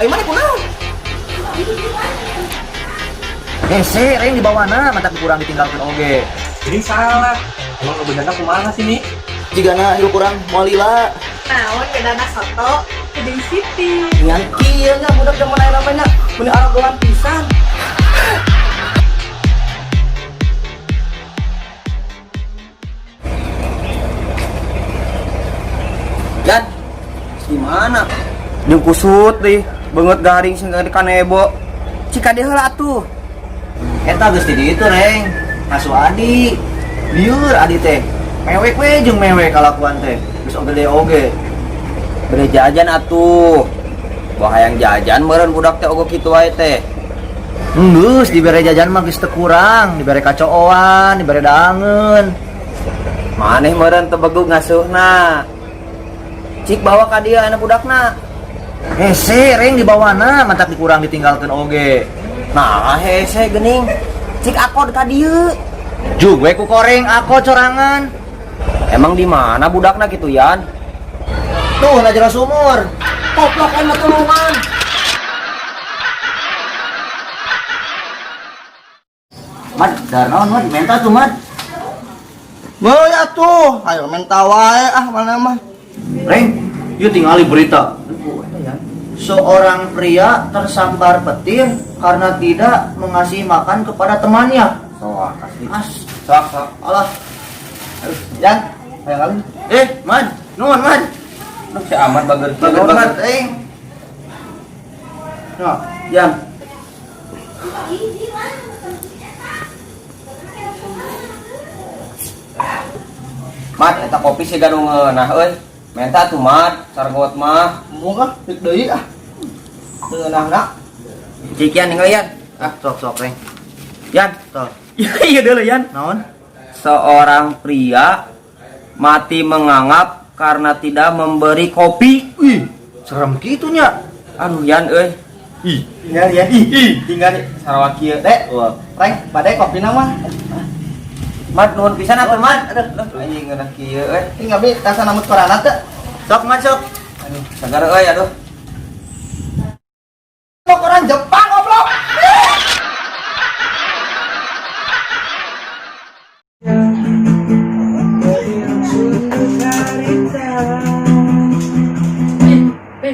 Ayo mana kunaon? Hese, Reng dibawana, matak kurang ditinggalkeun oge. Jadi salah. Emang nu benerna kumaha sih nih? Jigana hirup urang moal lila. Naon bedana soto jeung Siti? Ngan kieu nya budak zaman ayeuna mah nya, meuni aragoan pisan. Yan, di mana? Jeung kusut deh, banget garing sing di kanebo. Cika dia heula atuh. Eta geus di ditu, Reng. Ngasu Adi. Lieur Adi teh. Mewek we jeung mewek kalakuan teh. Geus gede oge. Bere jajan atuh. Wah hayang jajan meureun budak teh ogo kitu wae teh. Geus dibere jajan mah geus teu kurang, dibere kacooan, dibere daangeun. Maneh meureun teu begug ngasuhna. Cik bawa ka dieu anak budakna. Hese, Reng dibawana, matak dikurang ditinggalkeun oge. Nah, hese geuning. Cik akod ka dieu. Jug we ku koreng ako corangan. Emang di mana budakna kitu Yan? Tuh na jero sumur. Koplok aing mah tulungan. Mad, dar naon Mad? Menta tuh Mad. Beuh atuh, ayo menta wae ah mana mah. Reng, yuk tingali berita. Seorang pria tersambar petir karena tidak mengasih makan kepada temannya. Soak asli. As, Soak soak. alah. Aduh, Yan, ayo kali. Mad, nuhun Mad. Duh, si Ahmad bager kieu. Bager banget, eh. Nah, Yan. Mat, eta kopi siga nu ngeunah euy. Menta tuh Mat, sargot mah. embung ah, deuk deui ah. Teu ngeunahna. Cik Yan ningali Yan. Ah, sok sok Reng. Yan. Sok. Iya dulu Yan. Naon? Seorang pria mati mengangap karena tidak memberi kopi. Ih, serem kitunya. Aduh Yan euy. Ih, Tinggal ya. Ih, tinggal Sarawak kieu. Dek, wah. Reng, bade kopina mah. Mat nuhun pisan atuh Mat. Aduh, Aduh, anjing ngeunah kieu euy. ini ngabi tasa namut korana teu. Sok Mad sok. Aduh, sagar euy aduh. Mau koran Jepang goblok. Pi,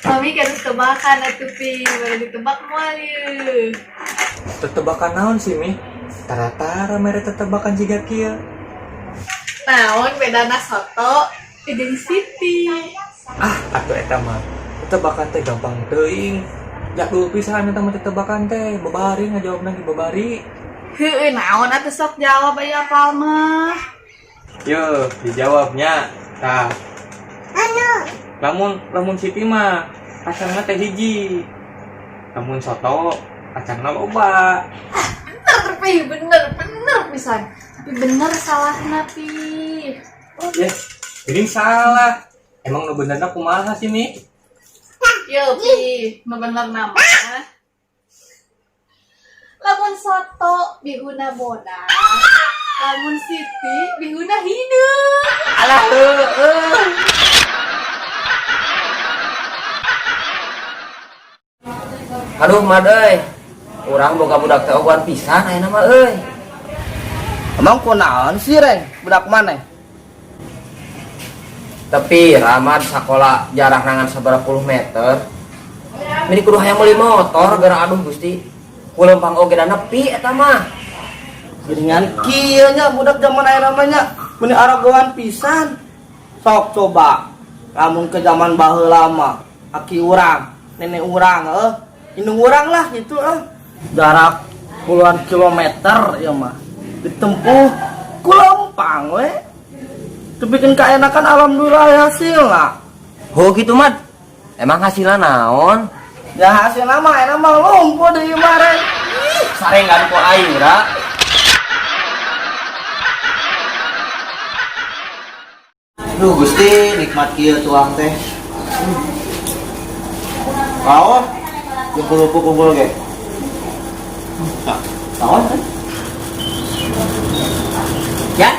Kami harus tebakan atuh Pi, baru ditebak moal ieu. Tetebakan naon sih mi? Tara-tara mere tetebakan jiga kieu. Naon bedana soto jeung Siti? Ah, atuh eta mah. Tetebakan teh gampang teuing. Jadul pisan eta mah tetebakan teh, babari ngajawabna ge babari. Heueuh naon atuh sok jawab aya apal mah. Yo, dijawabnya. Tah. Lamun lamun Siti mah kacangna teh hiji. Lamun soto kacangna loba. Bener Pi, bener, bener pisan. Tapi bener salahna Pi. Ya, ini salah. Emang nu benerna kumaha sih nih? Yo Pi, nu bener nama. Lamun soto bihuna bodas, lamun Siti bihuna hideung. Alah heueuh. Aduh Mad euy. Urang boga budak teh ogoan pisan ayeuna mah euy. Emang kunaon sih, Reng? Budak maneh? Tapi Rahmat sakola jarak nangan sabaraha puluh meter. Mini kudu hayang meuli motor gara aduh Gusti. Ku leumpang oge da nepi eta mah. Geuningan kieu nya budak zaman ayeuna mah nya, meuni aragoan pisan. Sok coba lamun ke zaman baheula mah, aki urang, nenek urang heuh, indung urang lah gitu ah. Jarak puluhan kilometer ya mah ditempuh ku leumpang we. Tepikeun kaenakan alhamdulillah ya hasilna. Oh gitu Mat. Emang hasilna naon? Ya hasilna mah enak mah lumpuh deui mah Reng. Sarengan ku aing ra. Duh Gusti, nikmat kieu tuang teh. Kaos, jeung kerupuk kumpul ge. Kaos teh. Ya,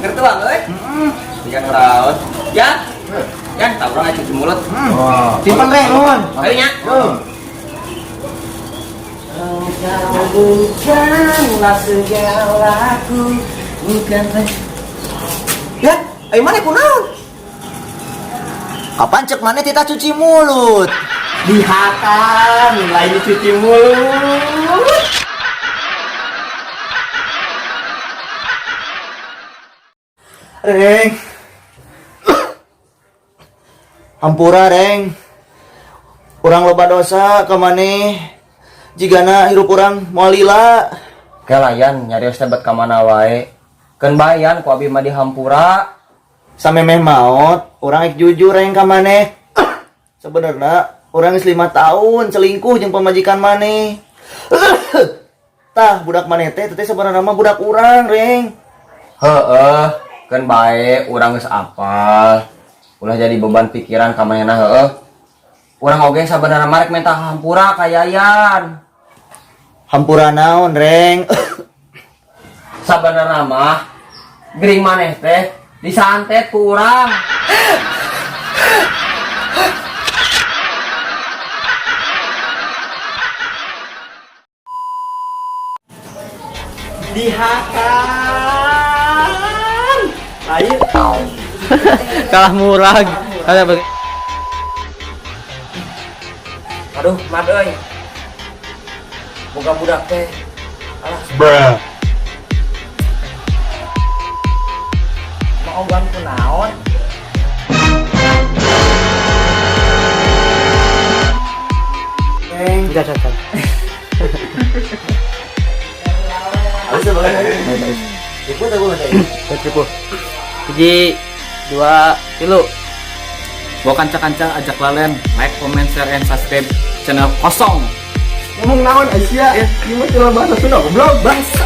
keur tuang euy. Heeh. Ikan raos. Ya. Yan, tah urang cuci mulut. Simpen, Reng, nuhun. Ayo nya. Engkau bukanlah segalaku, bukan. Ya, ayo mana kunaon? Kapan cek maneh tita cuci mulut? Dihakan, lain cuci mulut. Reng. Hampura, Reng. Urang loba dosa ka maneh. Jigana hirup urang moal lila. Kelayan nyarios teh bet ka mana wae. Keun bae, Yan, ku abi mah dihampura. Samemeh maot, urang ek jujur, Reng, ka maneh. Sebenarnya urang geus 5 tahun selingkuh jeung pamajikan maneh. Tah, budak maneh teh teh sebenarnya mah budak urang, Reng. Heeh, keun bae urang geus apal. Ulah jadi beban pikiran ka manehna, heueuh. Urang oge sabenerna mah rek minta hampura ka Yayan. Hampura naon, Reng? Sabenerna mah gering maneh teh disantet ku urang. Dihakan. Lain. Kalah murah. Kalah. Aduh, mad euy. Boga budak teh. Alah, Mau ogan kunaon? Reng. Enggak, enggak. Halus ya, bagus. Ikut aku minta. Triple. Hiji, dua, tilu. Bawa kanca-kanca ajak lalen, like, comment, share, and subscribe channel kosong. Ngomong naon Aisyah? Ini mah cuma bahasa Sunda goblok. Bahasa.